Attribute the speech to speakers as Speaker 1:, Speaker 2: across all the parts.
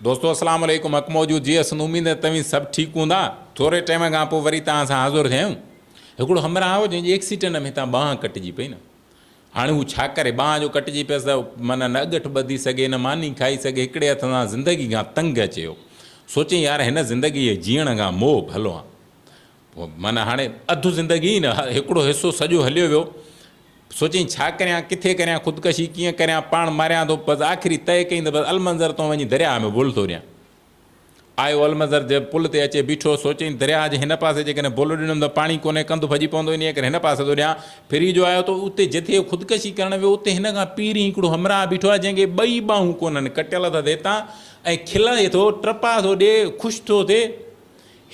Speaker 1: دوستو اسلام عليڪم حق موجود جي اسن اميد ته توهين سڀ ٺيڪ هوندا ٿوري ٽيم کان پوء وري توهان سان حاضر ٿيا آهيون هڪڙو همراهه هو جنهن جي ايڪسيڊنٽ ۾ هتان ٻانهن ڪٽجي پئي نه هاڻي هو ڇا ڪري ٻانهن جو ڪٽجي پيس ته معنيٰ نه اڳٺ ٻڌي سگهي نه ماني کائي سگهي هڪڙي هٿ سان زندگي کان تنگ اچي ويو سوچيائين يار هن زندگي جي جيئڻ کان موهه ڀلو آ پوء معنيٰ هاڻي اڌ زندگي ئي نه هڪڙو حصو سڄو هليو ويو. سوچيائين ڇا ڪريان، ڪٿي ڪريان، خودڪشي ڪيئن ڪريان، پاڻ ماريان ٿو، بس آخري طئي ڪيائين ته بس المنظر تون وڃي درياهه ۾ بل ٿو ڏيان. آيو المنظر جي پل تي اچي بيٺو، سوچيائين درياهه جي هن پاسي جيڪڏهن بل ڏنم ته پاڻي ڪونهي ڪنڌ ڀڄي پوندو انهيء ڪري هن پاسي ٿو ڏيان. ڦري جو آيو ته اتي جتي هو خودڪشي ڪرڻ ويو اتي هن کان پهرين هڪڙو همراهه بيٺو آهي جنهن کي ٻئي ٻانهون ڪونهن ڪٽيل اٿس هتان ۽ کلي ٿو، ٽپا ٿو ڏي، خوش ٿو ٿئي.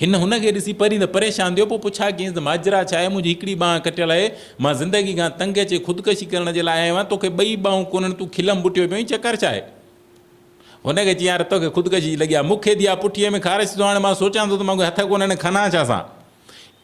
Speaker 1: هن هن کي ڏسي پرين ته پريشان ٿيو، پوء پڇا ڪيائينس ته ماجرا ڇا آهي، منهنجي هڪڙي ٻانهن ڪٽيل آهي، مان زندگي کان تنگ اچي خودڪشي ڪرڻ جي لاء آيو آهيان، توکي ٻئي ٻانهون ڪونهن، تون کلم ٻٽيو پيو آهين، چڪر ڇا آهي؟ هن کي چيائين يار توکي خودڪشي جي لڳي آهي، مون کي ٿي آهي پٺيء ۾ خارش، سو هاڻي مان سوچان ٿو ته مان کي هٿ ڪونهن، کنان ڇا سان؟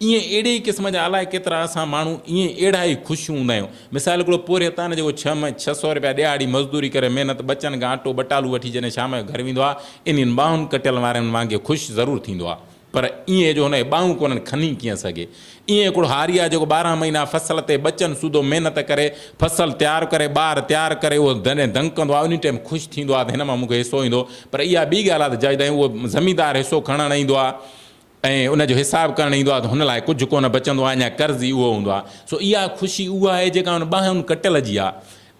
Speaker 1: ائين اهڙي ئي قسم جا الائي ڪيترا اسان ماڻهو ائين اهڙا ئي خوش هوندا آهيون. مثال هڪڙو پورهيت آهي نه جيڪو ڇهه مهينا 600 رپيا ڏهاڙي مزدوري ڪري محنت ٻچن کان اٽو ٻٽالو وٺي جڏهن شام جو گهر ويندو آهي انهن ٻانهن ڪٽيل وارن وانگي خوش ضرور ٿيندو آهي پر ائين جو هن کي ٻانهون ڪونهن کني ڪيئن سگهي. ائين هڪڙو هاري آهي جيڪو 12 مهينا فصل تي ٻچن سوڌو محنت ڪري فصل تيار ڪري ٻار تيار ڪري اهو جڏهن دنگ ڪندو آهي انهي ٽيم خوش ٿيندو آهي ته هن مان مون کي حصو ايندو پر اها ٻي ڳالهه آهي ته جڏهن اهو زميندار حصو کڻڻ ايندو آهي ۽ ان جو حساب ڪرڻ ايندو آهي ته هن لاء ڪجهه ڪونه بچندو آهي اڃا قرض ئي اهو هوندو آهي. سو اها خوشي اها آهي جيڪا ان ٻانهن ڪٽيل جي آهي.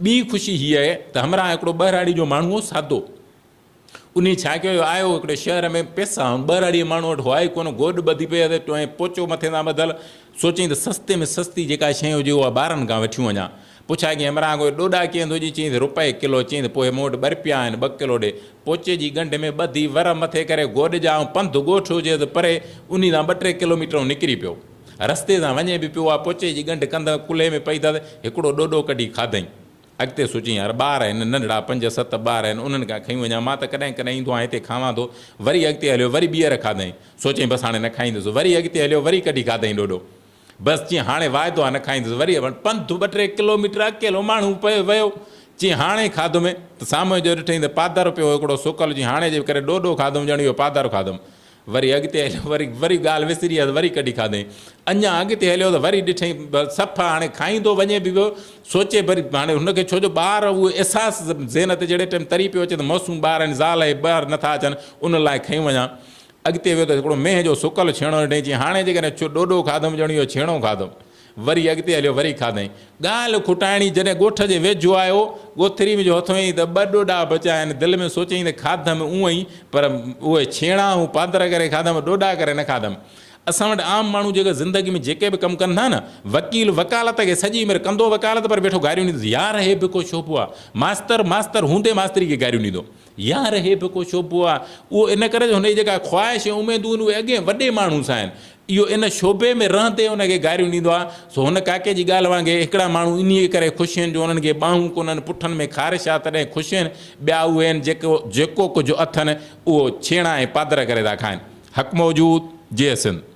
Speaker 1: ٻي خوشي هيء آهي ته همراهه هڪڙو ٻهراڙي جو ماڻهو هو سادو. انهي ڇا ڪيو جو آيو هڪڙي شهر ۾ پئسا هن ٻهراڙي جي ماڻهو وٽ هئا ئي ڪونه گوڏ ٻڌي پئي هئس ۽ پوچو مٿي تان ٻڌل. سوچيائين ته سستي ۾ سستي جيڪا شيء هجي اها ٻارن کان وٺيون وڃان. پڇا ڪيائين همراهه کان ڏوڏا ڪيئن ٿو ڏين؟ چيائين ته رپئي ڪلو. چيائين ته پوء مون وٽ ٻه رپيا آهن ٻه ڪلو ڏي. پوچي جي ڳنڍ ۾ ٻڌي، ور مٿي ڪري گوڏ جا ۽ پنڌ ڳوٺ هجي ته پري، انهي تان ٻه ٽي ڪلوميٽرون نڪري پيو. رستي تان وڃي به پيو اها پوچي جي ڳنڍ ڪنڌ ڪلهي ۾ پئي اٿس، هڪڙو ڏوڏو ڪڍي کاڌئين. اڳتي سوچيائين يار ٻار آهن، ننڍڙا پنج ست ٻار آهن، انهن کان کنيون وڃان، مان ته ڪڏهن ڪڏهن ايندو آهيان هتي کاوان ٿو. وري اڳتي هليو، وري ٻيهر کاڌئين. سوچيائين بس هاڻي نه کائيندس. وري اڳتي هليو، وري ڪڍي کاڌئين ڏوڏو. بس چيائين هاڻي واعدو آ نه کائيندس وري پنڌ ٻه ٽي ڪلو ميٽر اڪيلو ماڻهو پيو ويو چيائين هاڻي کاڌم ته سامهون جو ڏٺائين ته پادر پيو هو هڪڙو سڪل چيائين هاڻي جي ڪري ڏوڏو کاڌم ڄڻ اهو پادر کاڌم وري اڳتي هليو وري وري ڳالهه وسري ويس وري ڪڍي کاڌائين اڃا اڳتي هليو ته وري ڏٺائين صفا هاڻي کائيندو وڃي به پيو سوچي وري هاڻي هن کي ڇو جو ٻار اهو احساس ذهن تي جهڙي ٽيم تري پيو اچي ته معصوم ٻار آهن زال آهي ٻاهر نٿا اچن ان لاء کنيون وڃان اڳتي ويو ته هڪڙو مينهن جو سڪل ڇيڻو ڏٺائين، چيائين، هاڻي جيڪڏهن ڏوڏو کاڌم ڄڻ اهو ڇيڻو کاڌم. وري اڳتي هليو، وري کاڌائين. ڳالهه کٽائڻي جڏهن ڳوٺ جي ويجهو آيو، ڳوٿري ۾ جو هٿ هنيائين ته ٻه ڏوڏا بچيا آهن. دل ۾ سوچيائين ته کاڌم اونئن ئي، پر اهي ڇيڻا هو پادر ڪري کاڌم، ڏوڏا ڪري نه کاڌم. اسان وٽ عام ماڻهو جيڪي زندگي ۾ جيڪي به ڪم ڪن ٿا نه، وڪيل وڪالت کي سڄي عمر ڪندو وڪالت پر ويٺو گاريون ڏيندس، يار هي به ڪو شعبو آ. ماستر ماستر هوندي ماستري کي گاريون ڏيندو. يار هي به ڪو شعبو آ. اهو ان ڪري جو هن جي جيڪا خواهش ۽ اميدون آهن اهي اڳئين وڏي ماڻهو سان آهن. اهو ان شعبي ۾ رهندي ان کي گاريون ڏيندو آ. سو هن ڪاڪي جي ڳالهه وانگي هڪڙا ماڻهو انهيء ڪري خوش آهن جو انهن کي ٻانهون ڪونهن، پٺن ۾ خارش آ تڏهن خوش آهن. ٻيا اهي آهن جيڪو جيڪو ڪجهه اٿن اهو ڇيڻا ۽ پادر ڪري ٿا کائن. حق موجود. جيئي سنڌ.